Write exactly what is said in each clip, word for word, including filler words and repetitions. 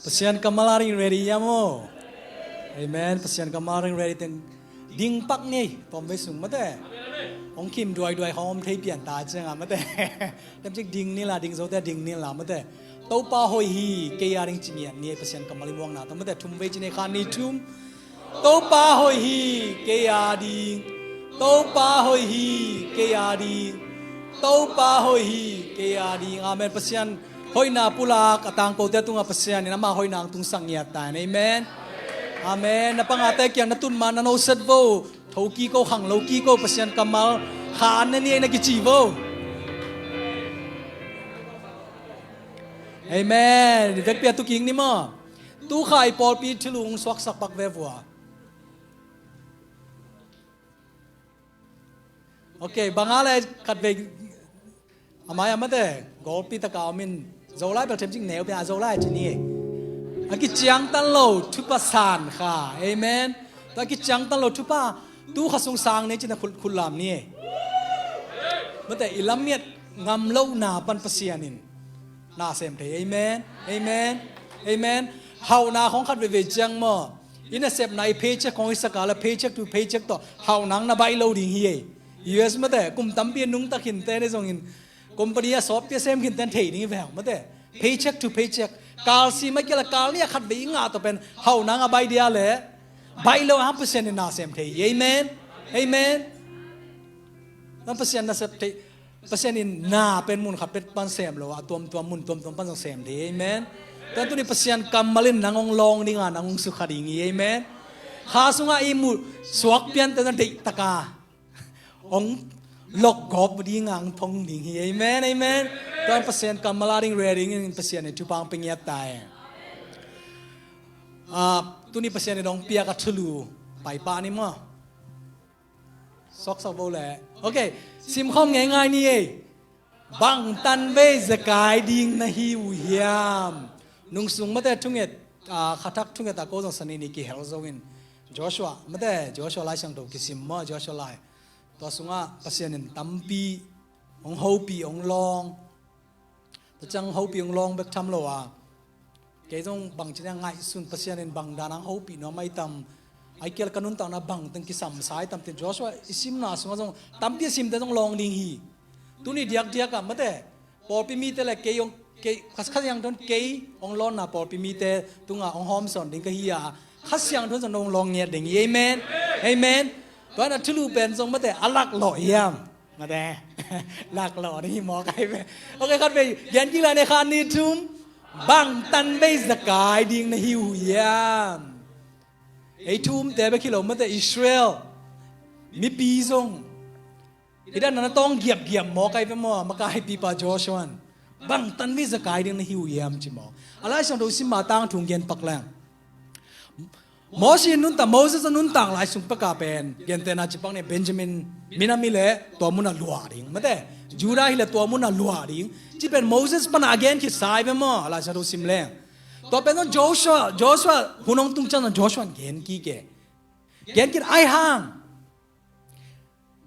Pasian kammal a ding ready hiam aw? Amen. Pasian kammal a ding ready teng ding pak ni, tawm vei sung mate. Hong khim duaiduai khawng om thei pian ta ciangah mate. Tem cik ding ni la, ding zote ding ni la mate. Topa hoih hi, kei a ding ci ngiat ni, Pasian kammal i muakna tawh mate. Thum vei ci ni, khat nih thum. Topa hoih hi, kei a ding. Topa hoih hi, kei a ding. Topa hoih hi, kei a ding. Amen. Pasian hoihna pulak a tangkote tungah Pasian in ama hoihna hong tungsak ngiat ta in. Amen. Amen. Na pangate kiang na tun ma na noset vo. Tho kiko, khanglo kiko, Pasian kammal kha an na ni ei na kici vo. Amen. Vekpi a tu kik ni maw. Tu kha i pawlpi thulu hong suaksak pak ve vua. Ok, bang a le khat vei a mai a mate, golpi taka om in, Zolai bel them cik neu pia, a Zolai a ci ni. A kiciangtan lo thupha san kha. Amen. Tua a kiciangtan lo thupha, tu kha sung sang ni cin a khut, khut lam ni. Mate, i lammiat ngam lohna pan Pasian in na sem thei. Amen. Amen. Amen. Hauhna khawng khat veivei ciang maw, i nasepna i paycheck khawng i sak a le paycheck to paycheck tawh hauhna na baih lo ding hi ei. U S mate, kum tampi a nungta khinte ni zongin company a sawtpi a sem khinte thei ding hi ve hang mate. Paycheck to paycheck. Kal sim a kia le kal ni a khat vei i ngah tawh pen hauhna a baih dia le baih lo a hang Pasian in na sem thei hi. Amen. Amen. Nan Pasian na sem thei. Pasian in na pen mun khat pet pan sem lo a, tuamtuam mun tuamtuam pan zong sem thei. Amen. Tuan tuni Pasian kammal in nang hong lawng ding a, nang hong sukha ding hi. Amen. Kha sungah i muh suak piante na deih taka hong lokgawp ding a, hong thong ding hi. Amen. Amen. Tuan Pasian kammal a ding ready ding in Pasian in thupha hong pia ngiat ta e. Ah, tuni Pasian in hong piak a thulu pai pah ni maw. Sawksak vo le. Ok, simkhawm ngeingai ni ei. Bang tanvei zekai ding na hi uh hiam? Nungsung mate thunget, ah, khathak thunget a ko zong sani ni kihel zongin Joshua mate, Joshua Lai Siangtho kisim maw, Joshua Lai. Tua sungah Pasian in tampi hong hopih, hong lawng. Tua ciang hopih hong lawng bek tham lo a, kei zong bang ci ni a ngaihsun, Pasian in bang dan a hong hopih nuam ai tam, ai kial ka nuntakna bang teng kisam sa ai tam, tin Joshua i simna sungah zong tampi a simte zong lawng ding hi. Tuni diakdiak ah mate, pawlpi mite le kei hong, kei, Kha, Kha Siangtho in kei hong lawnna pawlpi mite tungah hong hawmsawn ding ka hi a, Kha Siangtho in zong hong lawng ngiat ding hi. Amen. Amen. Tua na thulu pen zong mate a laklawh hiam? Mate. Laklawh ding hi mawk ai ve. Ok, khat vei gen kik lai ni, khat nih thum. Bang tanvei zekai ding na hi uh hiam? Ei thu umte bek hi lo mate, Israel mipi zong i dan na tawng giapgiap mawk ai ve maw, makaipipa Joshua in. Bang tanvei zekai ding na hi uh hiam ci mawk. A Lai Siangtho sim ma tangthu gen pak leng. Moses nuntak, Moses a nuntak lai sung peka pen gentehna ci pak ni, Benjamin min a mi le tua mun a luah ding mate, Judah hi le tua mun a luah ding ci pen Moses pana a gen khit sa ai ve maw, a Lai Siangtho sim leng. Tua pen zong Joshua, Joshua hun hong tung ciang zong Joshua in gen kik e. Gen kik ai hang.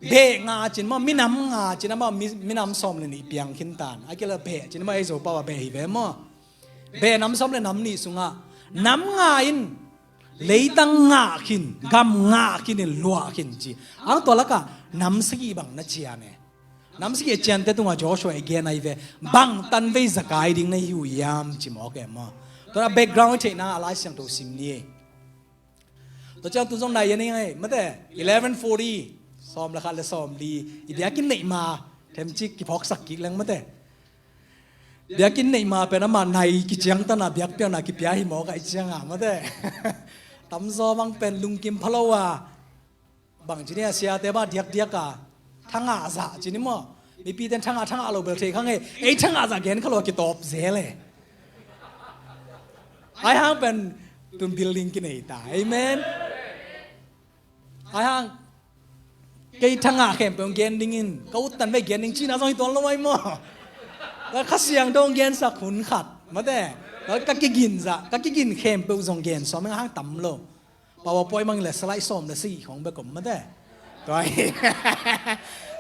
Beh nga cin maw, minam nga cin a maw, mi, minam sawm le nih piang khin tan. A kila beh cin maw, ei Zopau a beh hi ve maw. Beh nam sawm le nam nih sungah nam nga in leitang ngah khin, gam ngah khin in luah khin ci. Ang tua lakah nam sagih bang na cian e. Nam sagih a ciante tungah Joshua i gen ai ve. Bang tanvei zekai ding na hi uh hiam ci mawk e maw. Tua background i theihna a Lai Siangtho sim ni e. Tua ciang tu zong nai a ni ngai mate, eleven forty, sawm le khat le sawm li, i biakinn neih ma them cik kiphawksak kik leng mate. Biakinn neih ma pen ama nai kiciangtan a biakpiakna kipia hi mawk ai ciangah mate. Tamzaw bang pen lungkim pha lo a, bang ci ni a siate bang diakdiak a thangah zah ci ni maw. Mipite in thangah, thangah lo bel thei kha ngei. Ei thangah zah gen kha lo a kitawp zel e. Ai hang pen tun building kinei ta. Amen. Ai hang kei thangah khempeuh gen dingin ka ut tanvei gen ding cina zong hi tuan lo ai maw. Ka Kha Siangtho hong gensak hun khat mate, ka kigin zah, ka kigin khempeuh zong gen sawm hang tam lo. PowerPoint mang le slide sawm le sagih khawng bek om mate. Tua hi.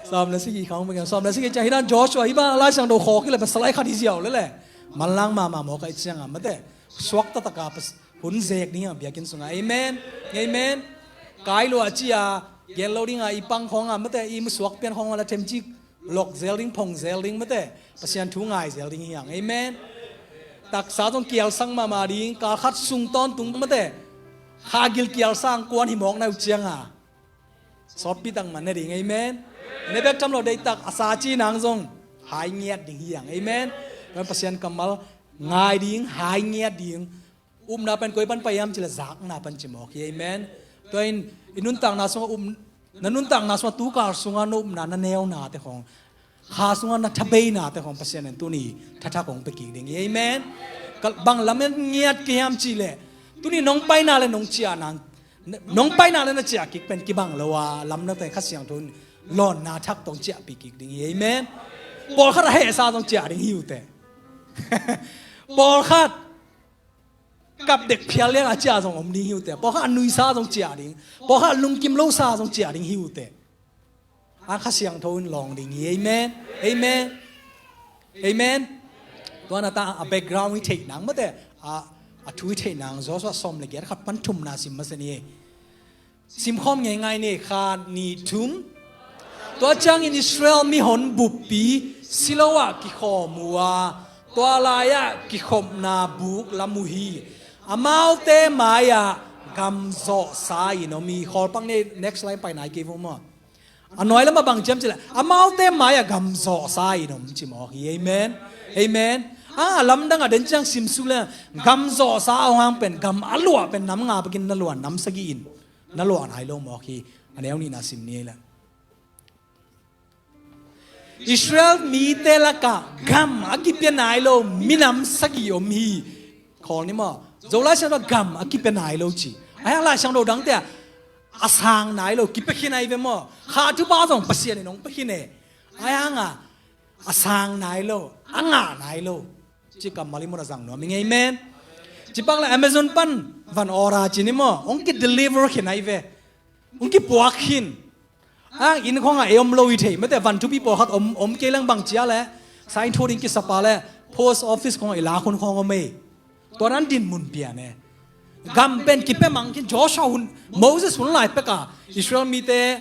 Sawm le sagih khawng bek om. Sawm le sagih ciang hi dan Joshua hi bang Lai Siangtho khawk hi le slide khat hi ziau le le. Manlang mahmah mawk ai ciangah mate. suak taktak a hun zek ding hi hang biakinn sungah. Amen. Amen. Kai lua ci a gen lo ding a, i pang khawng a mate, i musuak pian khawng a la themcik lok zel ding, phong zel ding mate, Pasian thu ngai zel ding hi hang. Amen. Taksa zong kialsang mahmah ding, kal khat sung tawntung mate, kha gil kialsang kuan hi mawk na uh ciang a sawtpi tak man ne ding. Amen. Ne bek tham lo, deihtak a sa ci nang zong hai ngiat ding hi hang. Amen. Pasian kammal ngai ding, hai ngiat ding. Upna pen koi pan pai hiam cih leh zakna pan ci mawk hi. Amen. Tua in i nuntakna sungah up, na nuntakna sungah tukal sungah na upna, na neunate khawng, kha sungah na thabeinate khawng Pasian in tuni thathak hong pia kik ding hi. Amen. Ka bang lam in ngiat kei hiam cih leh, tuni nong paina le nong ciah nang, nong paina le na ciah kik pen kibang lo a, lamdangte Kha Siangtho in lawnna thak tawh hong ciahpih kik ding hi. Amen. Pawlkhat a hehsa zong ciah ding hi uh teh. Pawlkhat kap dek phial liang a ciah zong om ding hi uh teh. Pawlkhat a nuisa zong ciah ding, pawlkhat a lungkim losa zong ciah ding hi uh teh. A Kha Siangtho in lawng ding hi. Amen. Amen. Amen. Tua na ta a background i theih nang mate, a, a thu i theih nang Joshua sawm le giat khat pan thumna sim masa ni. Simkhawm ngeingai ni, khat, nih, thum. Tua ciangin Israel mihon buppi Shiloh ah kikhawm uh a, tua lai-ah kikhopna buk lam uh hi. Amaute mai-ah gam zawhsa in om hi. Khawlpak ni, next line pai nai kei vo maw. A nuai lamah bang ci hiam cih leh, amaute mai-ah gam zawhsa in om ci mawk hi. Amen. Amen. A, a lamdang a den ciang simsuk le, gam zawhsa a hong hang pen gam a luah pen nam nga bekin na luah, nam sagih in na luah nai lo mawk hi. A neu nihna sim ni ei leh, Israel mite lakah gam a kipia nai lo minam sagih om hi. Khawl ni maw? Zo Lai Siangtho ah gam a kipia nai lo ci. Ahi hang Lai Siangtho dangte ah a sang nai lo, kipia khin ahi ve maw? Kha thupha zong Pasian in hong pia khin e. Ahi hang a, a sang nai lo, a ngah nai lo ci kammal i mun a zang nuam ing. Amen. Ci pak le Amazon pan van order ci ni maw, hong ki deliver khin ahi ve. Hong kipuak khin. Ang inn khawngah ei om lo i thei mate, van thupi pawlkhat om, om kei leng bang ci a leh, sign thu ding kisap a leh, post office khawngah i lak hun khawng om ei. Tua nan dinmun pian e. Gam pen kipia mang khin. Joshua hun, Moses hun lai pek a Israel mite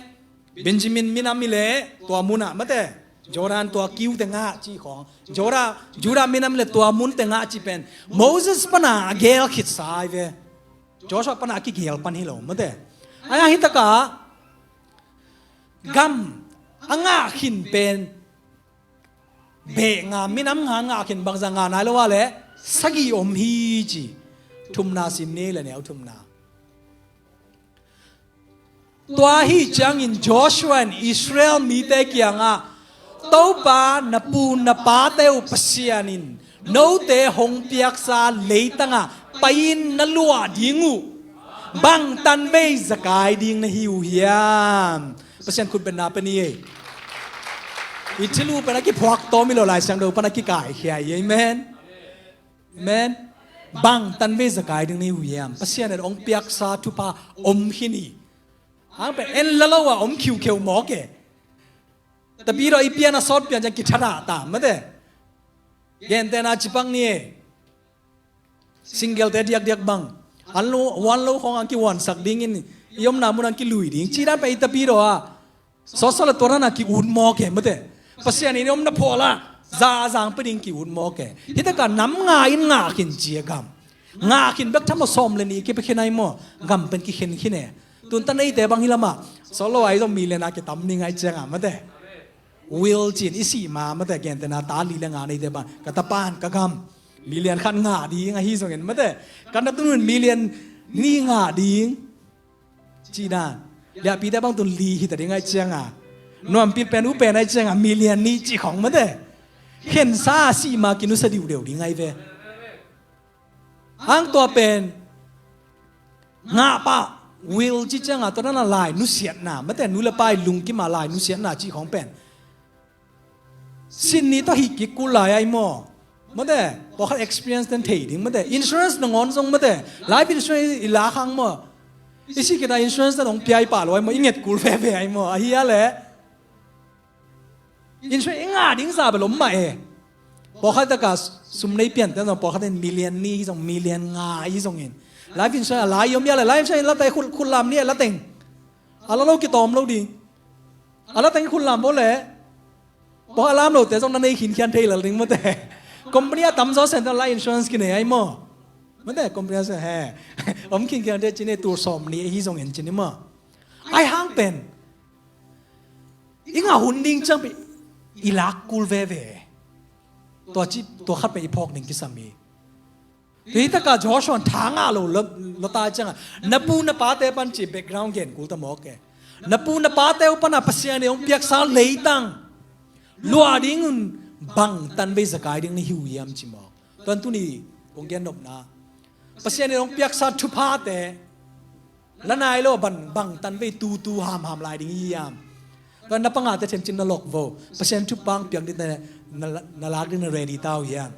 Benjamin minam i leh tua munah mate, Jordan tua kiute ngah ci khawng, Jordan, Judah minam i leh tua munte ngah ci pen Moses pana a geel khitsa ahi ve. Joshua pana a kigeel pan hi lo mate. Ahi hang hi takah gam a ngah khin pen beh nga, minam nga ngah khin, bangzah ngah nai lo a leh sagih om hi ci. Thumna sim ni ei leh, neu thumna. Tua ahi ciangin Joshua in Israel mite kiangah, Topa na pu na pate uh Pasian in note hong piaksa leitangah pai-in na luah ding uh bang tanvei zakai ding na hi uh hiam? Pasian khutbetna pia ni ei. I thil uh pen a kiphuak tawm hi lo, Lai Siangtho pan a kikaikhia hi. Amen. Amen. Bang tanvei zakai ding na hi uh hiam? Pasian in hong piaksa thupha om khin hi. Hang pen en la lo a om khiukheu mawk e. Tapidaw i pian a sawt pian ciang kithadah ta mate. Gentehna ci pak ni e. Single-te diakdiak bang, an lo, wan lo khawng ang kiwansak dingin, i omna mun ang kilui ding ci dan pen i tapidaw a sawtsawt le tua dan a ki-ut mawk e mate. Pasian in i omna phual ah za a zang pia ding ki-ut mawk e. Hi takah nam nga in ngah khin ci a gam. Ngah khin bek tham lo, sawm le nih kipia khin ahi maw, gam pen kikhen khin e. Tun tan eite bang hi lamah sawt lo a i zong million a kitam ding ahi ciangah mate, will ci-in i sih ma mate, gentehna ta li le nga neite bang, ka tapan ka gam million khat ngah ding ahi zongin mate, ka na tun un million nih ngah ding ci dan. Liahpite bang tun li hi ta ding ahi ciangah, nuampil pen u pen ahi ciangah million nih ci khawng mate, khensa a sih ma kinusia diudiu ding ahi ve. Ang tua pen ngah pah, will ci ciangah tua dan a lai nusiatna mate, nu le pa i lungkim a lai nusiatna ci khawng pen sin ni tawh hih kik kul lai ahi maw mate. Pawlkhat experience ten thei ding mate. Insurance nangawn zong mate, life insurance i lak hang maw, i sih khit a insurance ten hong pia i pah lo ahi maw, i nget kul veve ahi maw. Ahi a leh insurance i ngah ding za bel om mah e. Pawlkhat taka sum nei pian te zong pawlkhat in million ni hi zong million nga hi zongin life insurance a lai i om ia le life insurance la teng khut, khut lam ni a la teng a la lo kitawm lo ding. A la teng khut lam bo le pawlkhat lam lo te zong na nei khinkhian thei lal ding mate. Company a tamzaw sen te life insurance kinei ai maw? Mate company a sen he om khinkhian thei cini tur sawm ni hi zongin cini maw? Ai hang pen i ngah hun ding ciang pen i lak kul veve. Tua ci, tua khat pen i phawk ding kisam hi. Tua hi taka Joshua in tha ngah lo lo ta cianga na pu na pate pan ci background gen kul ta mawk e. Na pu na pate uh pana Pasian in hong piaksa leitang luah ding un bangtan vei zakai ding na hi uh hiam ci mawk. Tuan tuni kong gen nopna Pasian in hong piaksa thuphate la nai lo bang, bangtan vei tutu hamham lai ding hiam? Tua na pangate themcin na lok vo. Pasian thupha hong piak ding na, na, na lak ding na ready ta uh hiam?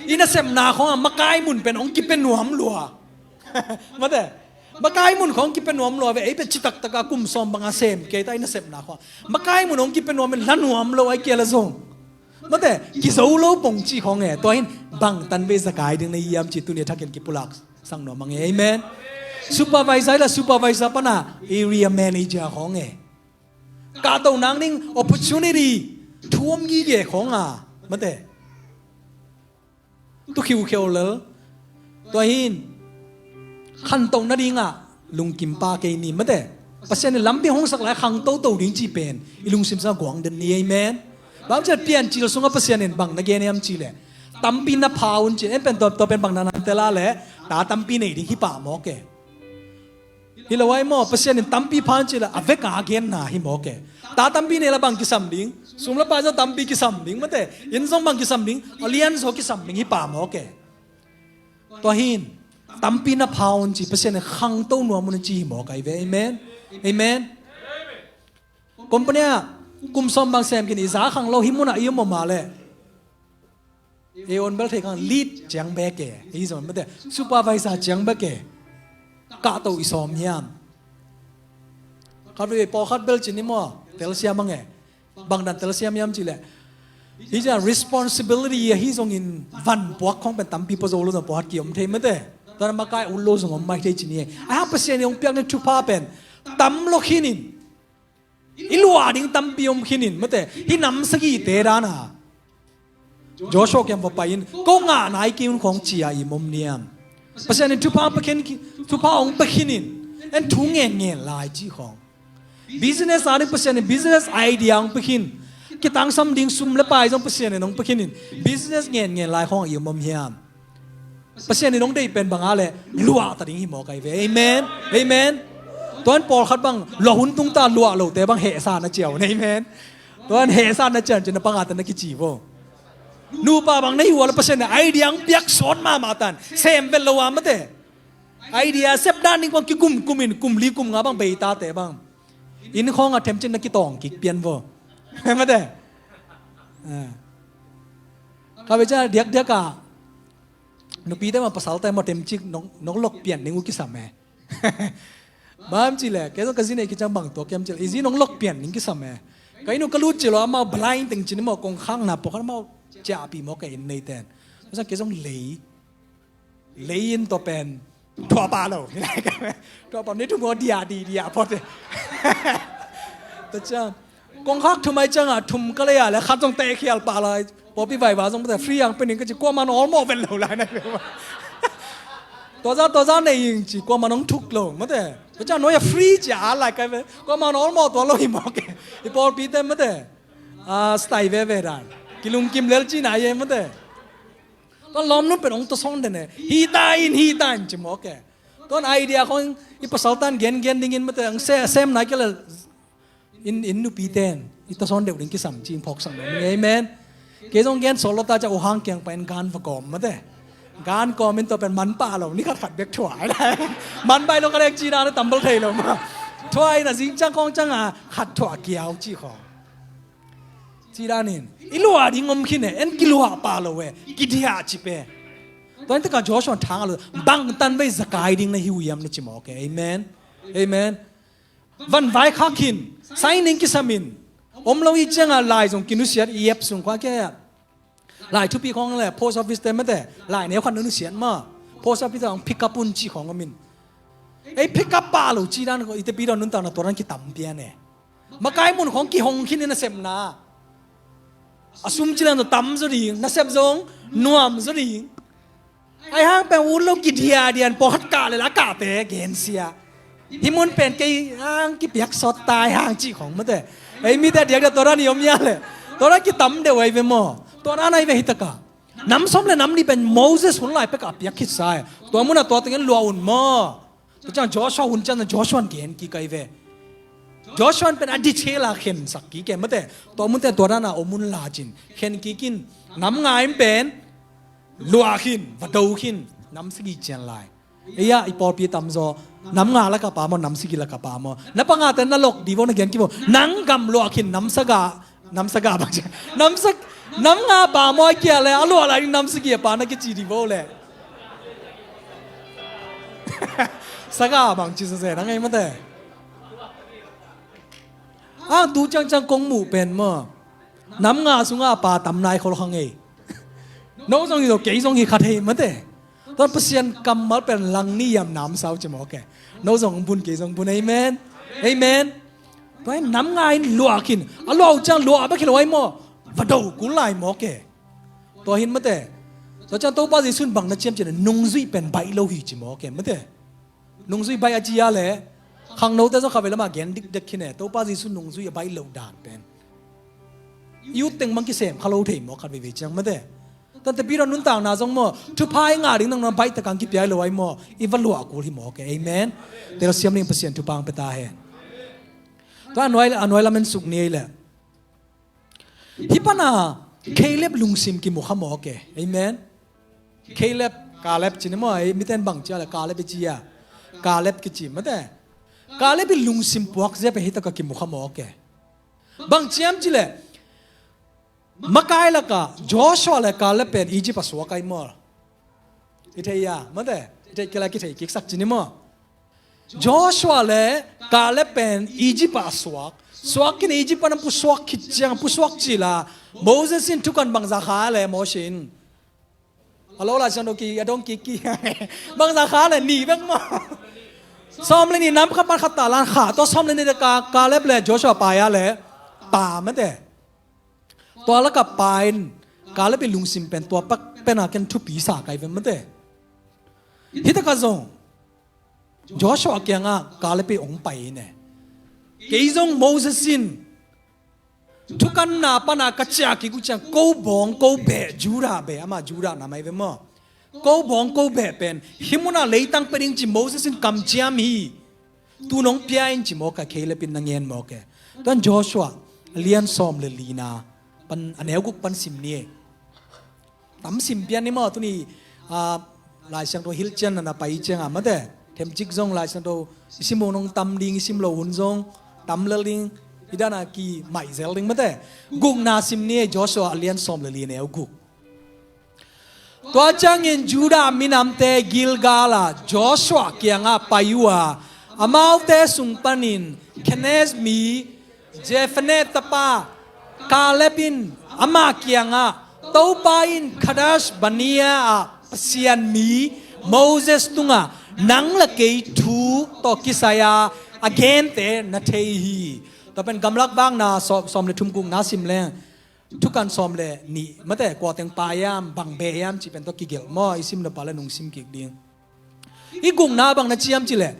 I nasepna khawng a makai mun pen hong kipia nuam lua. Mate makai mun khawng kipia nuam lua ve. Ei pen citak taka kum sawm banga sem kei ta i nasepna khawng makai mun hong kipia nuam in la nuam lo ai kia la zong. Mate kizo lo pong ci khawng e. Tua hin bangtan vei zakai ding na hiam ci tuni a thakin kipulak sang nuam ang e. Amen. Supervisor la supervisor pana area manager khawng e. Kahto nang ding opportunity thuam gige khawng a mate. Tu khiukheu lel. Tua hin khantoh nadingah lungkim pa kei ni mate. Pasian in lampi hong sak lai khangtoto ding ci pen i lungsim sungah guang den ni. Amen. Bang ciat Piancil sungah Pasian in bang na gen hiam ci le tampi na pha un ci en pen tua, tua pen bang na nante la le ta tampi nei ding hi pah mawk e. Hi lo ai maw Pasian in tampi pha un ci le a vek a genna hi mawk e. Ta tampi nei la bang kisam ding? Sum le pai zong tampi kisam ding mate. Inn zong bang kisam ding? A lian zaw kisam ding hi pah mawk e. Tua hin tampi na pha un ci Pasian in khangto nuam un ci hi mawk ai ve. Amen. Amen. Company ah kum sawm bang sem khin i za khang lo hi munah i om om a le ei on bel thei khang lead ciang bek e. Ei zong mate supervisor ciang bek e. Kahto i sawm hiam? Khat vei pawlkhat bel cin i maw telsiam ang e. Bangdan telsiam hiam ci le hi ciang responsibility ahi zongin van puak khawng pen tampi pua zo lo zong pawlkhat ki om thei mate. Tua makai ul lo zong om mai thei cin i e. Ai hang Pasian i hong piak ni thupha pen tam lo khinin i luah ding tampi om khinin mate. Hi nam sagihte dana Joshua kiang va pai in ko ngah nai kei un khawng cia i mom niam? Pasian in thupha hong pia khin, thupha hong pia khinin en thu ngen ngen lai ci khawng. Business a ding Pasian in business idea hong pia khin. Kitangsam ding sum le pai zong Pasian in hong pia khinin business ngen ngen lai khawng i mom hiam? Pasian in hong deih pen banga le luah ta ding hi mawk ai ve. Amen. Amen. Tuan pawlkhat bang luah hun tung ta luah lote bang hehsa na ciau. Amen. Tuan hehsa na cian cin na pangate na kici vo. Nupa bang na hi ua le Pasian in idea hong piak sawt mahmah tan sem vel lo a mate. Idea sep dan ding bang kikum kumin kum li kum nga bang bei tate bang inn khawng a themcin na kitawng kik pian vo. Mate. Ka ve ca diakdiak a nupite ma pasalte ma themcik nong lok pian ding uh kisam e. Bang ci le kei zong ka zi nei kiciang bang tua kiam ci le i zi nong lok pian ding kisam e. Ka inn uh ka lut ci lo amau blind teng cin amau kongkhakna pawlkhat amau ciahpih mawk e inn neiten. Kei zong lei lei in tua pen thuah pah lo. Thuah pah ni thum aw diah dih diah phawt e. Tua ciang kongkhak thum ai ciangah thum ka lei a le khat zong teh khial pah lai. Pawlpi vaiva zong mate free ang pening ka ci kuaman awlmawh vet lo lai na. Tua za tua za nei ing ci kuaman hong thuk lo mate. Tua ciang nuai a free ci a lai kai ve kuaman awlmawh tua lo hi mawk e. I pawlpite mate a stai veve dan kilungkim lel ci nai e mate. Tuan lawmnun pen hong tasawn den e. Hi ta in hi ta in ci mawk e. Tuan idea khawng i pasal tan gen gen dingin mate ang se sem nai kei le in in nupi ten i tasawn deuh ding kisam ci in phawk sang lo. Amen. Kei zong gen sawt lo ta ca uh hang kiang pa in gan va kawm mate. Gan kawm in tua pen man pah lo ni khat khat bek thuai lai. Man bai lo ka lek ci dan a tambal thei lo ma. Thuai na zing ciang khawng ciang a khat thuah kiau ci khawng. Ci danin i luah ding om khin e en kiluah pah lo e kidiah ci pe. Tua in taka Joshua thang a lo bangtan vei zakai ding na hi uh hiam na ci mawk e. Amen. Amen. Van vai khak khin sai ning kisamin om lo i cianga lai zong kinusiat i ep sung khua kia. Lai thupi khawng le post office te mate, lai neu khat na nusiat ma, post office te hong pick up un ci khawng om in. Ei pick up pah lo ci dan ko, i tepi dawn nuntakna tua dan kitam pian e. Makai mun khawng kihong khin in nasepna. A sum ci dan tam zaw ding, nasep zong nuam zaw ding. Ahi hang pen ut lo kidiadian pawlkhat kah le la kahte gensia. Hih mun pen kei hang kipiak sawt ta ahi hang cih khawng mate. Ei mite diakdiak tua dan i om ia le, tua dan kitam deuh ahi ve maw? Tua dan ahi ve hi taka. Nam sawm le nam nih pen Moses hun lai pekah a piak khitsa e. Tua munah tua tengin luah un maw? Tua ciang Joshua hun ciang Joshua in gen kik ahi ve. Joshua in pen a detail a khensak kik e mate. Tua munte tua dan a om un la cin khen kik in. Nam nga in pen luah khin, va do khin, nam sagih cian lai. Ei-ah i pawlpi tamzaw nam nga lak a pa maw, nam sagih lak a pa maw? Na pangate na lok di vo, na gen ki vo. Nang gam luah khin, nam sagah, nam sagah bang ci, nam sag, nam nga pa maw, a kia le a luah lai nam sagih a pa na kici di vo le. Sagah bang ci sese nang ei mate. Ang tu ciangciang kong muh pen maw, nam nga sungah a pa tam nai khol kha ngei. No zong hi lo, kei zong hi kha thei mate. Tua Pasian kammal pen lang ni yam namsau ci mawk e. No zong bun, kei zong bun. Amen. Amen. Tua hi nam nga in luah khin, a luah uh ciang luah bek hi lo ahi maw? Va do kul lai mawk e. Tua hin mate. Tua ciang Topa Jesu in bang na ciam ci le nungzui pen baih lo hi ci mawk e mate. Nungzui baih a ci a le, khangnote zong kha ve lamah gen dikdek khin e. Topa Jesu nungzui a baih loh dan pen i ut teng bang kisem kha lo thei maw khat veivei ciang mate. Tante pi dawn nuntakna zong maw, thupha i ngah ding nang baih takang kipia hi lo ahi maw? I va luah kul hi mawk e. Amen. Telsiam ding Pasian thupha ang pia ta hen. Tua a nuai, a nuai lamen suk ni ei le. Hih pana Caleb lungsim kimu kha mawk e. Amen. Caleb, Caleb ci ni maw, ei miten bang ci a le Caleb i ci a. Caleb kici mate. Caleb i lungsim puak zia pen hi taka kimu kha mawk e. Bang ciam ci le, makai laka Joshua le Caleb pen Egypt a suak ahi maw? I thei a mate, i thei kila kithei kiksak ci ni maw? Joshua le Caleb pen Egypt ah a suak. Suak khin Egypt pan a pusuak khit ciang, pusuak cila Moses in thukan bangza kha le Moses in. A lo lai siang do ki, a dong ki ki. Bangza kha le ni bek maw? Sawm le ni nam kha pan khat ta lan kha. Tua sawm le ni de ka, Caleb le Joshua pai a le pa mate. Tua laka pa in Caleb i lungsim pen tua pak pen a ken thupi sa kai ve mate. Hi taka zong Joshua kiangah Caleb i ong pai in e. Kei zong Moses in thukanna pana ka ciah kik uh ciang ko bawng ko beh Judah beh, ama Judah nam ahi ve maw? Ko bawng ko beh pen hih munah leitang pia ding ci Moses in kamciam hi. Tu nong pia in ci mawk a, Caleb in na ngen mawk e. Tuan Joshua a lian sawm le lina pan a neu guk pan sim ni e. Tam sim pian ni maw tuni, ah, Lai Siangtho hilh ciang na na pai ciang a mate. Themcik zong Lai Siangtho i sim uh nong tam ding, i sim lo hun zong tam lel ding, i dana ki maih zel ding mate. Gukna sim ni e, Joshua a lian sawm le li a neu guk. Tua ciangin Judah minamte Gilgal ah Joshua kiangah pai uh a, amaute sung panin Kenaz mi Jephunneh tapa Caleb in ama kiangah, Topa in Kadesh Barnea ah Pasian mi Moses tungah nang le kei thu tawh kisai a a gente na thei hi. Tua pen Gamlak Vakna sawm, sawm le thum gukna sim leng thukan sawm le nih mate, kua teng pai hiam, bang beh hiam cih pen tawh kigelh maw, i sim le pa le nung sim kik ding. I gukna bang na ciam cih leh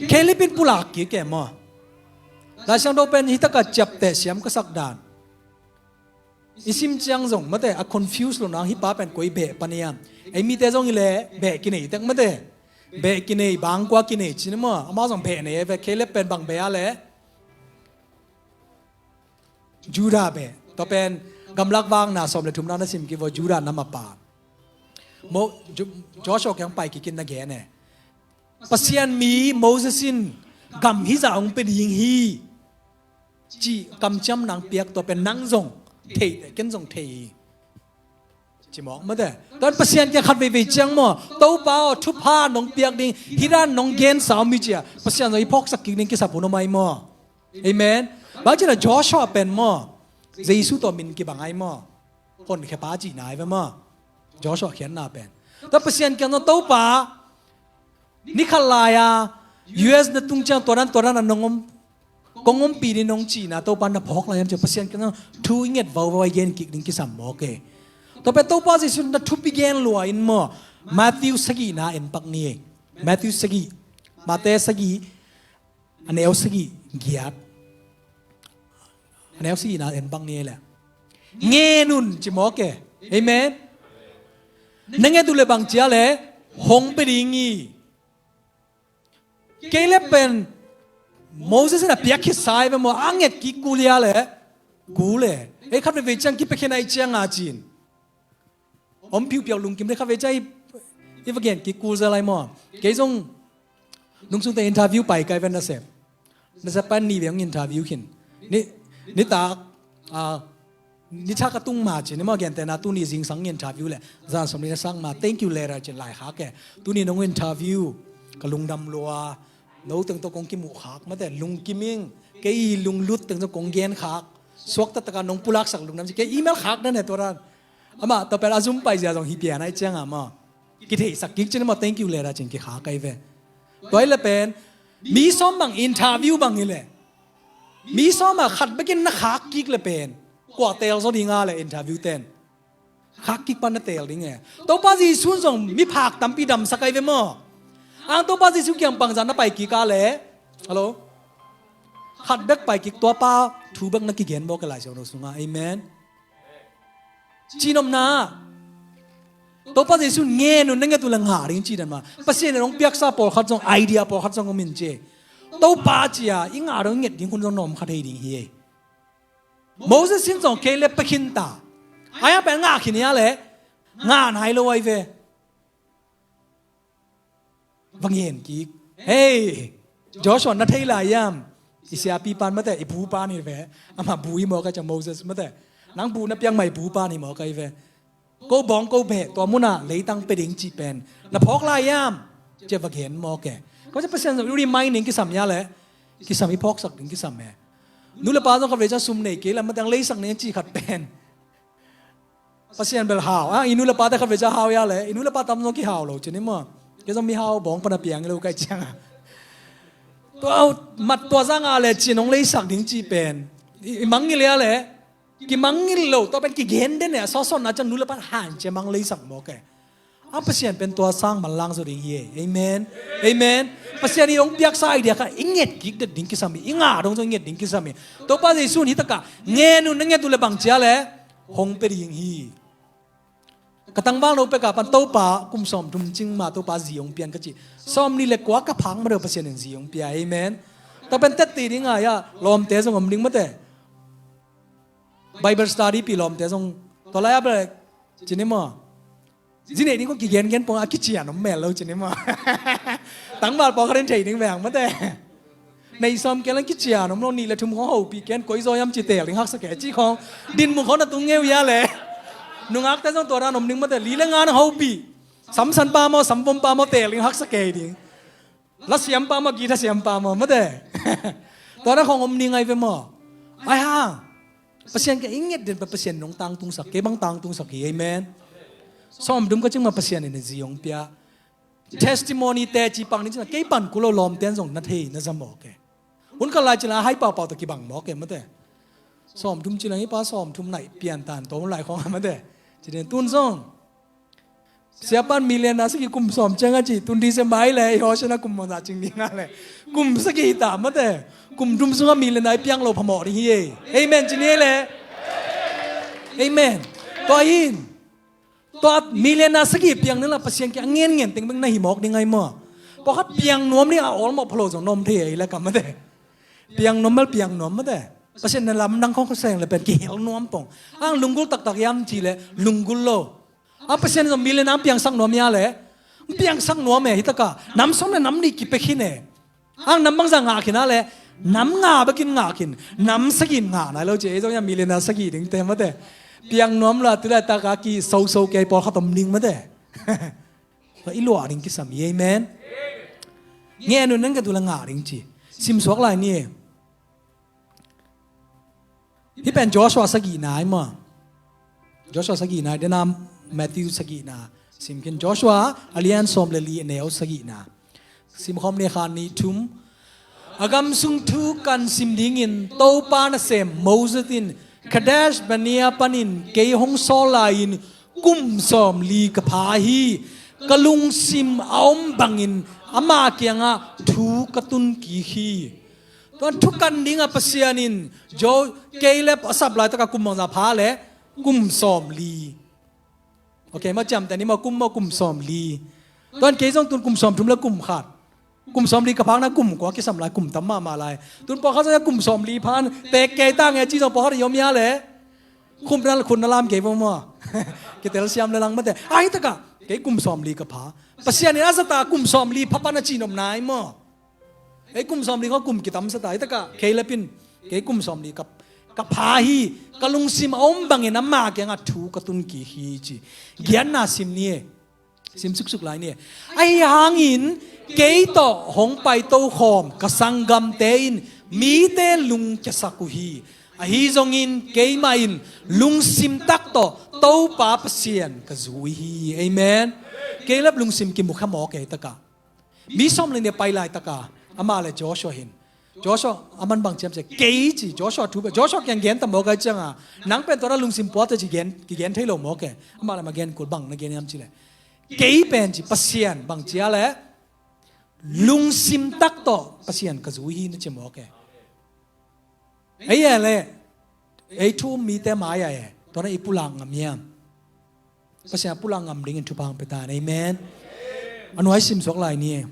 Caleb in pulak kik e maw? Lai Siangtho pen hi taka ciapteh siam ka sak dan i sim ciang zong mate, a confuse lo nang, hih pa pen koi beh pan hiam? Ei mite zong hi leh beh kinei tek mate. Beh kinei, bangkua kinei cin maw? Amau zong beh nei e ve. Caleb pen bang beh a leh Judah beh. Tua pen Gamlak Vakna sawm le thumna na sim kik vo, Judah nam a pa. Mo, Ju-, Joshua kiang pai kik in na gen e. Pasian mi Moses in gam hizah hong pia ding hi ci kamciam nang piak, tua pen nang zong thei, ken zong thei hi. Ci mawk mate. Tuan Pasian kiang khat veivei ciang maw, Topa aw, thupha nong piak ding, hih dan nong gensa om hi ci a Pasian zong i phawksak kik ding kisap hun om ahi maw? Amen. Bang ci leh Joshua pen maw, Jesu tawh min kibang ahi maw? honkhia pa cihna hi ve maw. Joshua khiatna pen. Tua Pasian kiang zong Topa, ni khat lai-a U S na tung ciang tua dan tua dan a nong om, kong ompih ding nong cihna Topa na phawk lai hiam ci-a Pasian kiang zong thu i nget vauvau a i gen kik ding kisam mawk e. Tua pen Topa Jesu na thupi gen lua in maw, Matthew sagihna en pak ni. Matthew sagih, Mate sagih, a neu sagih giat. A neu sagihna en pak ni leh, ngen un ci mawk e. Amen. Na nget uh leh bang ci a leh, hong pia ding hi. Kei leh pen Moses in a piak khit sa hi ve maw, a nget kik kul hia leh, kul e. Ei khat veivei ciang kipia khin ahih ciang a ci-in om phiupiau lungkim dek kha ve cia i, i va gen kik kul zel lai maw. Kei zong nungsungte interview pai kai ven nasep. Nasep pan ni veng interview khin. Ni, nitak, ah, ni tha ka tung ma ci ni maw, gentehna tuni zingsang interview leh zan sawmli na sang ma, thank you letter ci-in lai khak e. Tuni nong interview, ka lungdam lua, no teng tawh kong kimuh khak mate, lungkim ing, kei i lunglut teng tawh kong gen khak, suakta taka nong pulaksak lungdam ci, kei email khak na ne tua dan. Amah tua pen a zum pai zia zong hi pian ahih ciang a maw, kitheisak kik ci ni maw, thank you letter ci-in kikhak kai ve. Tua hi leh pen mi sawm bang interview bang hi leh, mi sawm a khat bekin na khak kik leh pen kua teel zaw ding a leh interview ten? Khak kik pan na teel ding e. Topa Jesu in zong miphak tampi damsak kai ve maw. Ang Topa Jesu kiang bangzah na pai kik a leh, hello, khat bek pai kik, tua pa thu bek na kigen mawk e Lai Siangtho sungah. Amen. Cihnopna, Topa Jesu in ngen un, na nget uh leh ngah ding ci dan mah. Pasian in hong piaksa pawlkhat zong, idea pawlkhat zong om in ci. Topa ci-a i ngah dong i nget ding hun zong na om kha thei ding hi. Moses in zong kei leh pia khin ta. Ai a pen ngah khin hia leh, ngah nai lo ai ve. Va ngen kik. Hei, Joshua na thei lai hiam? I siapi pan mate, i pu pan hi ve. Amah bu hi mawk a, ca Moses mate. Nang bu na piak mah i pu pan hi mawk a hi ve. Ko bawng ko beh, tua munah leitang pia ding cih pen na phawk lai hiam? Ci-a va gen mawk e. Ko ca Pasian zong i remind ding kisam hia leh, kisam, i phawksak ding kisam e. Nu le pa zong khat vei ca sum nei kei leh mate, ang leisak ning cih khat pen Pasian bel hau. Ah, i nu le pate khat vei ca hau hia leh, i nu le pa tam zong kihau lo ci ni maw. Kei zong mihau bawng pan a piang lo kai ciang a. Tua mat tua zang a leh ci-in hong leisak ding cih pen i, i mangngilh hia leh, kimangngilh lo, tua pen kigen den e, a sawtsawn na ciang nu le pa han ci-a mang leisak mawk e. A Pasian pen tua sang manlang zaw ding hi e. Amen. Amen. Pasian in hong piaksa idea kha i nget kik det ding kisam hi. I ngah dong zong i nget ding kisam hi. Topa Jesu in hi takah ngen un, na nget uh leh bang ci a leh, hong pia ding hi. Ka tangval no pek a pan Topa kum sawmthum cing ma Topa zi hong pia in ka ci. Sawmnih le kua ka phak ma deuh Pasian in zi hong pia. Amen. Tua pen tette ding a, ia lawmte zong om ding mate. Bible study pi lawmte zong tua lai a bel ci ni maw. Zi neih ding kong kigengen pong a kician om mel lo ci ni maw. Tangval pawlkhat in thei ding veng mate. Neih sawm kei leng kician om lo, nih le thum khawng hopih ken, koi zaw hiam ci teel ding haksa kei ci khawng. Dinmun khawng na tung ngeu hia leh, nungakte zong tua dan om ding mate, li le nga na hopih. Samsan pa maw, samvom pa maw, teel ding haksa kei ding. La siam pa maw, guitar siam pa maw mate. Tua dan khawng om ding ai ve maw. Ai hang Pasian ka i nget den pa Pasian in hong tangtungsak, kei bang tangtungsak hi. Amen. Sawmthum ka cing ma Pasian in zi hong pia. Testimony teci pang ding cih leh kei pan kul lo, lawmte in zong na thei na za mawk e. Hun khat lai cih leh a hai paupau tawh kibang mawk e mate. Sawmthum cih leh i pa sawmthum naih pian tan tua hun lai khawng a mate. Ci den tun zong siapan million a sagih kum sawm ciang a ci, tun December hi leh i hawsia na kum mawza cing ding a leh, kum sagih hi ta mate. Kum thum sungah million a i piang lo phamawh ding hi e. Amen ci ni e leh. Amen. Tua in tua million a sagih piang ding lah Pasian kiang a ngenngen teng bek na hi mawk ding ai maw. Pawlkhat piang nuam ding a awlmawh phalo zong na om thei ei leh ka mate. Piang nuam bel piang nuam mate. Pasian na lamdang khawng ka seng leh pen kihel nuam pong. Ang lunggulh taktak hiam cih leh lunggulh lo. A Pasian zong million a piangsak nuam hia leh, piangsak nuam e, hi takah nam sawm le nam nih kipia khin e. Ang nam bangzah ngah khin a leh, nam nga bekin ngah khin, nam sagih in ngah nai lo ci. Ei zong hiam million a sagih dingte mate. Piang nuam lo a tu laitak a kisoso kei pawlkhat om ding mate. I luah ding kisam hi. Amen. Ngen un, na nget uh leh ngah ding ci. Simsuak lai ni e. Hih pen Joshua sagihna hi maw. Joshua sagihna, dena Matthew sagihna. Sim khin Joshua a lian sawm le li, a neu sagihna. Simkhawm ni, khat, nih, thum. A gam sung thu kan sim dingin Topa nasem Moses in Kadesh Barnea panin kei hong sawl lai-in kum sawmli ka pha hi. Ka lungsim a om bangin ama kiangah thu ka tun kik hi. Tuan thu kan dingah Pasian in Jo, Caleb a sap laitakah kum bangzah pha le? Kum sawmli. Ok, ma ciamteh ni maw, kum maw, kum sawmli. Tuan kei zong tun kum sawmthum le kum khat. Kum sawmli ka phakna kum kua kisam lai, kum tam mahmah lai. Tun pawlkhat zong kum sawmli phan, tek kei ta nge ci zong pawlkhat i om ia le. Khum na, khun na lam kei vo maw. Kitel siam le lang mate. Ai taka, kei kum sawmli ka pha. Pasian in a zata kum sawmli pha pan a ci nop nai maw. Ei kum sawmli khaw kum kitamsa ta, ei taka, Caleb in, kei kum sawmli ka, ka pha hi, ka lungsim a om bangin ama kiangah thu ka tun kik hi ci. Giatna sim ni e. Sim suksuk lai ni e. Ahi hangin, kei tawh hong pai tokhawm, ka sanggamte in, mite lungkiasak uh hi. Ahi zongin, keimah in, lungsim tak tawh, Topa Pasian ka zui hi. Amen. Caleb lungsim kimu kha mawk e taka. Mi sawm le nih a pai laitaka, amah le Joshua hin. Joshua, a man bang ciam cia, kei ci, Joshua thu, Joshua kiang gen ta mawk ai cianga, nang pen tua lungsim puak ta ci gen, kigen thei lo mawk e. Amah le ma gen kul bang na gen hiam ci le. Kei pen ci, Pasian bang cia le, lungsim tak tawh, Pasian ka zui hi na ci mawk e. Ei e le, ei thu um mite mai a e, tua na i pulak ngam hiam? Pasian a pulak ngam dingin thupha hong pia ta hen. Amen. A nuai sim suak lai ni e.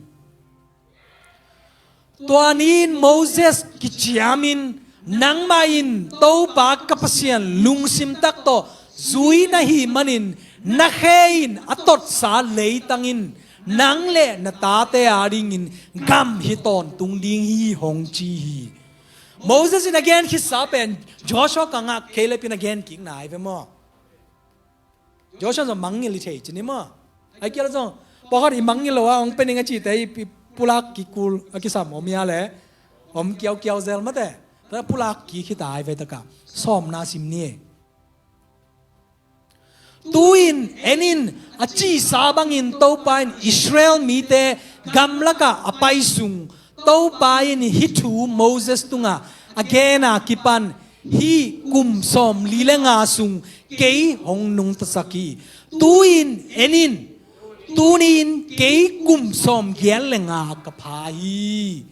Tua ni-in Moses kiciamin, nangmah in Topa ka Pasian lungsim tak tawh zui na hih manin, na khe in a totsa leitang in, nang le na tate adingin gam hi tawntung ding hi hong ci hi. Moses in a gen khitsa pen Joshua kiangah Caleb in a gen kik nai ve maw? Joshua zong mangngilh hi thei ci ni maw? Ai kial zong pawlkhat i mangngilh lo a hong pia ning a cite i, i pulak kik kul a kisam om ia le. Om kiaukiau zel mate. Tua pulak kik hi ta ai ve taka. Sawmna sim ni e. Tu-in en in, a cihsa bangin Topa in Israel mite gamlakah a pai sung, Topa in hih thu Moses tungah a gen a kipan hih kum sawmli le nga sung kei hong nungtasak hi. Tu-in en in, tuni-in kei kum sawmgiat le nga ka pha hi.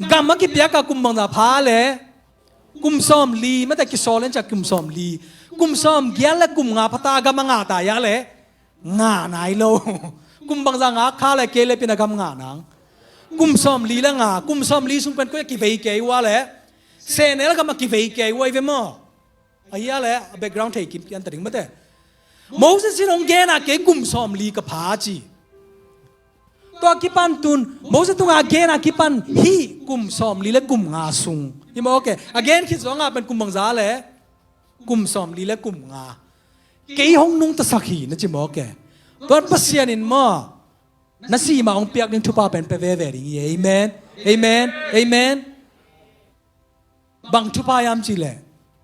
Gam a kipiak a kum bangzah pha le? Kum sawmli, mate kisawl in ciah kum sawmli. Kum sawmgiat le kum nga pha ta, a gam a ngah ta ia le? Ngah nai lo. Kum bangzah ngah kha le Caleb in a gam ngah nang? Kum sawmli le nga, kum sawmli sung pen koi a kivei kei ua le? Sehnel gam a kivei kei ua i ve maw? Ahi a le, a background thei kim kian ta ding mate. Moses in hong gen a kei kum sawmli ka pha ci. Tua kipan tun, Moses tungah a gen a kipan hih kum sawmli le kum nga sung. Hi maw ke? A gen khit zong a pen kum bangzah le? Kum sawmli le kum nga. Kei hong nungtasak hi na ci maw ke? Tuan Pasian in maw? Na si mah hong piak ding thupha pen pia veve ding hi. Amen. Amen. Amen. Bang thupha hiam cih leh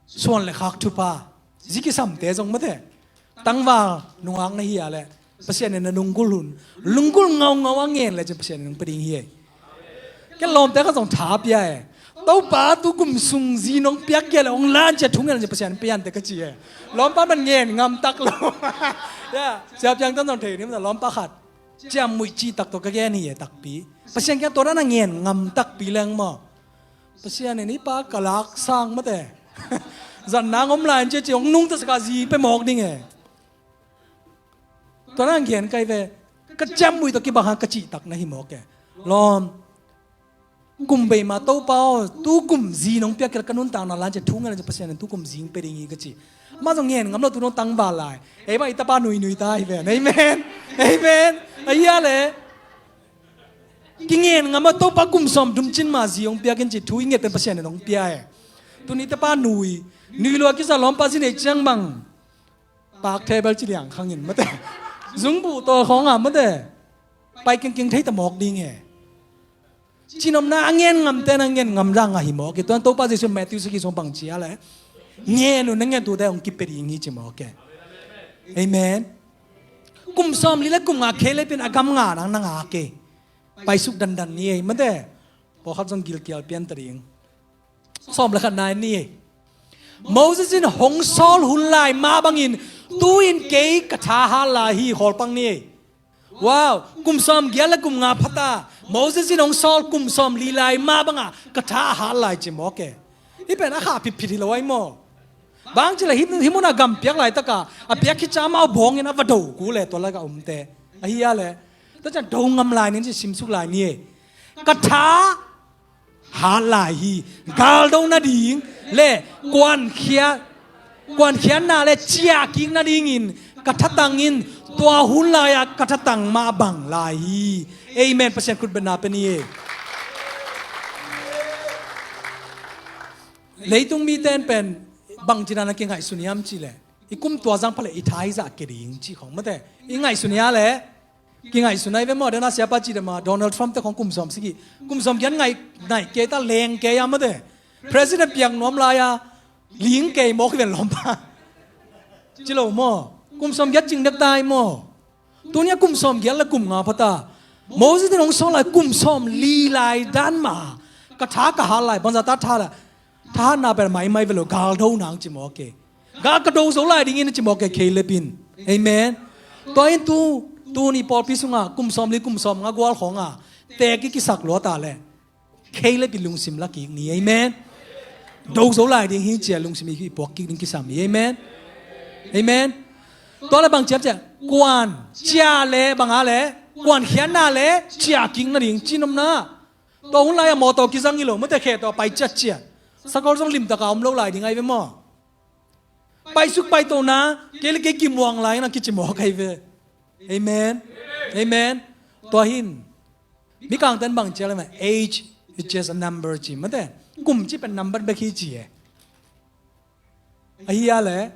suan le khak thupha. Zi kisamte zong mate. Tangval nungak na hi a leh Pasian in na lunggulh hun, lunggulh ngaungau a ngen le cin Pasian in nong pia ding hi. Ken lawmte khat zong tha pia e. Topa tu kum sung zi nong piak kei leh hong lan cia thu ngen le cin Pasian in pia hiante ka ci e. Lawmpa man ngen ngam tak lo. Ya, sia piang tan zong thei ni mate lawmpa khat. Ciammuih cih tak tawh ka gen hi e takpi. Pasian kiang tua dan a ngen ngam takpi leng maw? Pasian in hih pa ka lak sang mate. Zan nang om lai in cia ci hong nungtasak a zi pe mawk ding e. Tua dan a ngen kai ve. Ka ciammuih tawh kibang hang ka cih tak na hi mawk e. Lawm. Kum bei ma Topa aw, tu kum zi nong piak kei leh ka nuntakna lan cia thu ngen le cin Pasian in tu kum zi hong pe ding hi ka ci. Amah zong ngen ngam lo tu nong tangval lai. Ei mah i tapa nuinui ta hi ven. Amen. Amen. Ahi a le. Kingen ngam a Topa kum sawmthum cin mah zi hong piak in ci thu i nget pen Pasian in hong pia e. Tuni tapa nui. Nui lua kisa lawmpa zi nei ciang bang. Pak table ci liang khangin mate. Zungbuh tawl khawng a mate. Pai kengkeng thei ta mawk ding e. Cinomna a ngen ngamte na ngen ngam dang a hi mawk e. Tuan Topa Jesu Matthew sagih sung bang ci a le? Ngen uh, na ngen tuate hong kipia ding hi ci mawk e. Amen. Kum sawmli le kum nga Caleb in a gam nga nang na ngak e. Paisuk dandan ni ei mate. Pawlkhat zong gilkial pian ta ding. Sawm le khat nai ni ei. Moses in hong sawl hun lai mah bangin tu-in kei ka tha hat lai hi, hawlpang ni ei. Wow, kum sawmgiat le kum nga phata Moses in hong sawl kum sawmli lai mah banga ka tha a hat lai ci mawk e. Hih pen a kha phitphit hi lo ai maw? Bang ci le hih, hih munah gam piak laitaka a piak khit ciang amau bawngin a va do kul e, tua laka omte. Ahi a le tua ciang do ngam lai ning ci, simsuk lai ni e. Ka tha hat lai hi. Galdo nading le kuankhia, kuankhiatna le ciahkik nadingin ka thatang in tua hun lai-ah ka thatang mah bang lai hi. Amen. Pasian khutbetna pia ni e. Leitung mite in pen bangci dan a kingaihsun hiam ci le, i kum tua zang pha le i tha i zah kei ding ci khong mate i ngaihsun hia le. Kingaihsun ai ve maw, dena siapa ci dema Donald Trump te khong kum sawm sigi, kum sawm giat ngai, ngai kei ta, leng kei a mate. President piak nuam lai-a ling kei mawk hi ven lawmpa. Ci lo maw? Kum sawm giat cing dek tai maw? Tunia kum sawm giat le kum nga phata Moses in hong sawl lai kum sawmli lai dan mah ka tha ka hat lai, bangza ta tha la. Thahatna pen maimai ve lo, galdo nang ci mawk e. Gal ka do zo lai dingin a ci mawk e Caleb in. Amen. Tua in tu, tuni pawlpi sungah kum sawmli kum sawmnga gual khawngah teek i kisak lua ta le Caleb i lungsim la kik ni. Amen. Do zo lai ding hi cia lungsim i puak kik ding kisam hi. Amen. Amen. Tua le bang ciam cia kuan cia le banga le kuankhiatna le ciahkik nading ci nopna. Tua hun lai-ah mawtaw kizang hi lo mate, khe tawh pai ciatciat. Sakol zong limtaka om lo lai ding ai ve maw? Paisuk paitona kei le kei kimuang lai na kici mawk ai ve. Amen. Amen. Tua hin Mikangten bang cia le ma, age is just a number ci mate. Kum ci pen number bek hi ci e. Ahi a le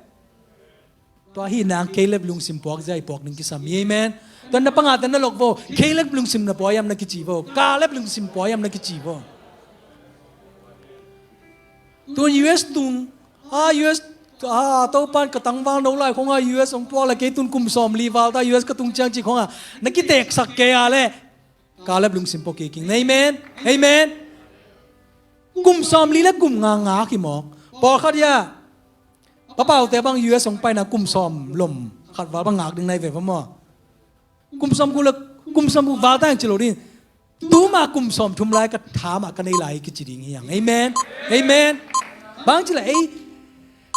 tua hi nang Caleb lungsim puak zia i puak ding kisam hi. Amen. Tua na panga ten na lok vo, Caleb lungsim na puai am na kici vo, Caleb lungsim puai am na kici vo. Tun U S tung a, U S a, Topan ka tangval no lai khonga U S ong puak le kei tun kum sawmli val ta U S ka tung ciang ci khonga na kiteksak kei a le Caleb lungsim pawh kiking. Amen. Amen. Kum sawmli le kum nga ngak hi mawk. Pawlkhat ia papaute bang U S hong paina kum sawm lom khat val bang ngak ding nai ve va maw? Kum sawm guk le kum sawm guk val ta ang ci lo ding. Tuma kum sawm thum lai ka tha mah ka nei lai kici ding hi ang. Amen. Amen. Bang ci la ei,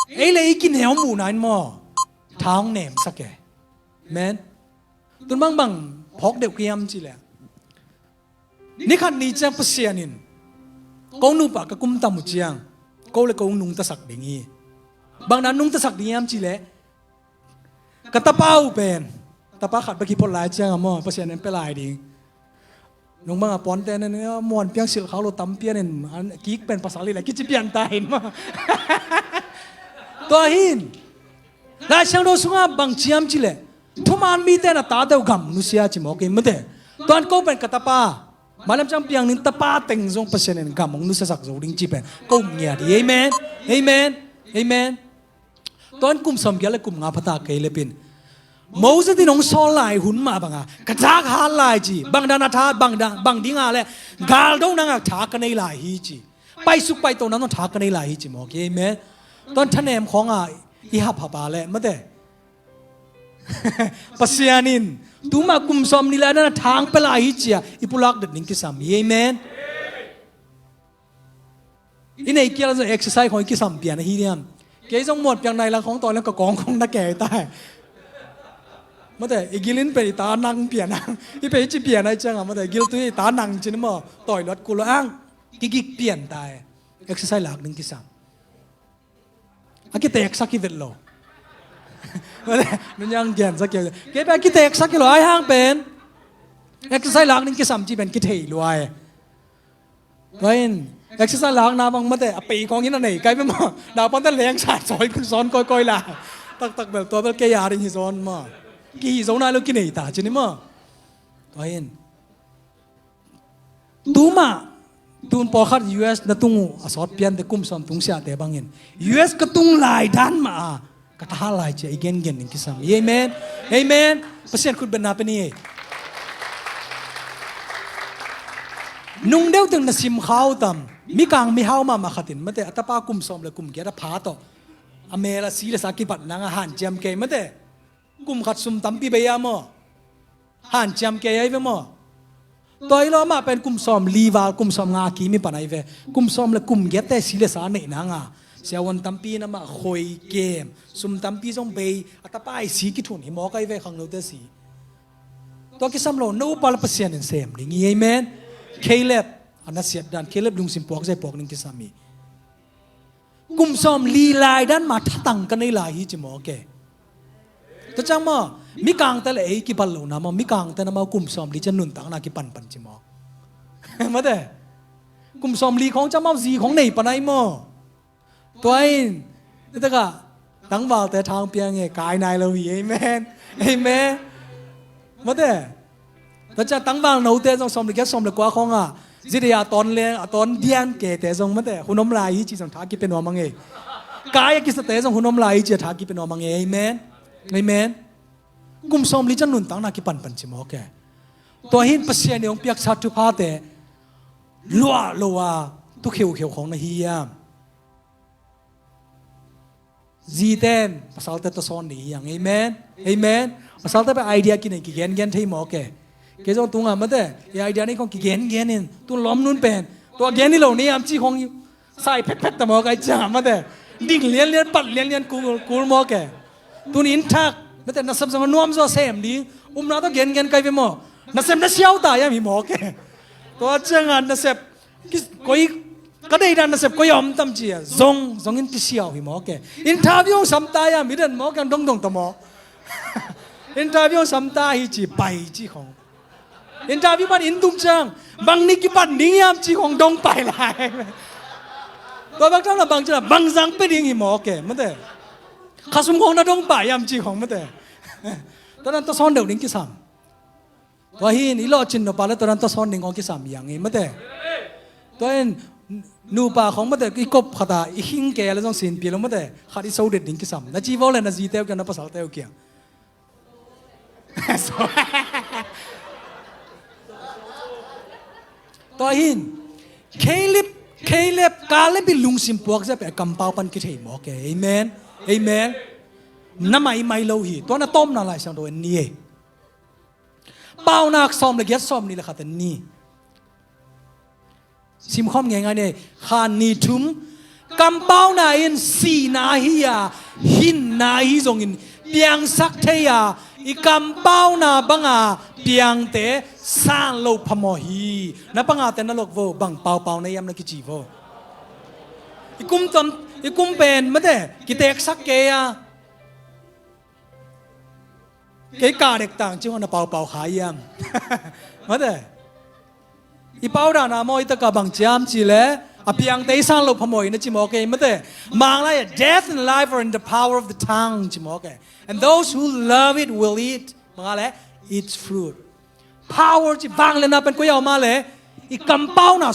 ei le ei kineu muhna in maw tha hong nemsak e. Amen. Tun bangbang phawk deuh kiam ci le, ni khat ni ciang Pasian in ko nupa ka kum tam uh ciang ko le ko nungtasak ding hi. Bang na nungtasak ding hiam ci le, ka tapa uh pen tapa khat bek hi phot lai ciang a maw Pasian in pe lai ding. Nung banga puante nen muan piang silh khak lo tam pian in kik pen pasal hi le kici pian ta hin maw? Tua hin Lai Siangtho sunga bang ciam ci le, thuman mite na tate uh gam nusia ci mawk hi mate. Tuan ko pen ka tapa, malam ciang piang ning tapa teng zong Pasian in gam hong nusiasak zo ding ci pen ko ngiat hi. Amen. Amen. Amen. Tuan kum sawm giat le kum nga phata Caleb in Moses in hong sawl lai hun mah banga ka tha ka hat lai ci, bang dan a tha, bang dan, bang dinga le galdo nanga tha ka nei lai hi ci. Paisuk paito nang tha ka nei lai hi ci mawk hi. Amen. Tuan thanem khawnga i haphap a le mate Pasian in tuma kum sawmli lai dana thang pe lai hi cia i pulak det ding kisam hi. Amen. I nei kial zong exercise khong i kisam pian ahi diam. Kei zong muat piang nai lang khong tawi lang ka kawng khong na kei tai. Mate i gilin pe i ta nang pian ang i pe i ci pian ai cianga mate gil tui i ta nang cin maw tawi luat kul ang. Kigik pian tai. Exercise lak ding kisam. A kiteksak hi vet lo. Nunniang gensak hi. Kei pen a kiteksak hi lo ai hang pen exercise lak ding kisam ci pen kithei lua e. Tua in exercise lakna bang mate a pei kawngin a nei kai pe maw? Naupangte lengsa sawi kun sawn kawikawi la. Taktak bel tua bel kei a ding hi zawn maw? Kihi zo nai lo kinei ta ci ni maw? Tua in tuma Tun pawlkhat U S na tung uh a sawt piante kum sawm tung siate bangin U S ka tung lai dan mah a ka tha lai cia i gengen ding kisam hi. Amen. Amen. Pasian khut betna pe ni. Nung deuh teng na sim kha uh tam? Mikang mihau mahmah khatin mate a tapa kum sawm le kum giat a pha tawh a mel a si le sa kibat nang a hanciam kei mate. Kum khat sum tampi bei a maw? Hanciam kei ai ve maw? Tua hi lo amah pen kum sawm li val, kum sawm nga ki mi pan ai ve. Kum sawm le kum giatte si le sa neih nanga siavuan tampi in amah khoi kem, sum tampi zong bei, a tapa i si kithun hi mawk ai ve khangnote si. Tua kisam lo, no upa le Pasian in sem ding hi. Amen. Caleb a nasiat dan, Caleb lungsim puak zai puak ding kisam hi. Kum sawm li lai dan ma thatang ka nei lai hi ci mawk e. Tua ciang maw, mikangte le ei kibal lo na maw, mikangte na maw kum sawm li ciang nuntakna kipanpan ci mawk. Mate. Kum sawm li khawng ciang maw zi khawng nei pan ai maw? Tua in nitakah tangvalte thang piang e, kai nai lo hi. Amen. Amen. Mate. Tua ciang tangval note zong sawm le giat sawm le kua khawngah zit a tawn leng a tawn dian kete zong mate hun om lai hi ci zong tha kipia nuam a ngei. Kai a kisate zong hun om lai hi ci a tha kipia nuam a ngei. Amen. Amen. Kum sawm li ciang nuntakna kipanpan ci mawk e. Tua hin Pasian i hong piaksa thuphate luah lo a tu kheukheu khawng na hi hiam? Ziten pasalte tasawn ding hi hang. Amen. Amen. Pasalte pe idea kinei kigengen thei mawk e. Kei zong tunga mate i idea nei khong kigengen in tun lawm nun pen tua gen hi lo ni am ci khong sai phetphet ta mawk ai cia mate. Ding lianlian pat lianlian kul kul mawk e. Tun in thak mate nasem zong nuam zaw sem ding umna tawh gengen kai ve maw? Nasem na siau ta iam hi mawk e. Tua cianga nasep koi ka deidan nasep koi a om tam ci a zong zong in kisiau hi mawk e. Interview samta iam hi den mawk ang dongdong ta maw? Interview samta hi ci pai ci khong. Interview man in tung ciang bang ni kipan ding iam ci khong dong pai lai. Tua bang tang na bang ci na bang zang pe ding hi mawk e mate. Khasum khong na dong pai iam ci khong mate. Tua nan tasawn deuh ding kisam. Tua hin i lawhcin nupa le tua nan tasawn ding kong kisam hi hang hi mate. Tua hin nupa khong mate i kop khata i khing ke le zong sinpi lo mate khat i sodet ding kisam na ci vo le na zite uh kiang na pasalte uh kiang. Tua hin Caleb, Caleb Caleb i lungsim puak zia pe a kampau pan kithei mawk e. Amen. Amen. Na maimai lo hi tua na tawmna Lai Siangtho en ni e. Paunak sawm le giat sawm ni le khat en ni. Simkhawm ngeingai ni. Khan ni thum. Kampauna in sihna hi a hinna hi zongin piangsak thei a i kampauna banga piangte san lo phamawh hi. Na pangate na lok vo bang paupau na iam na kici vo. I kum tam i kum pen mate kiteksak kei a. Kei ka dek tang ci hong na paupau kha iam. Mate. I pau dana maw i taka bang ciam ci le a piangte i sang lo phamawh i na ci mawk e mate. Mang lai death and life are in the power of the tongue ci mawk e. And those who love it will eat. Mang lai its fruit. Power ci vang le na pen ko yau ma le i kampauna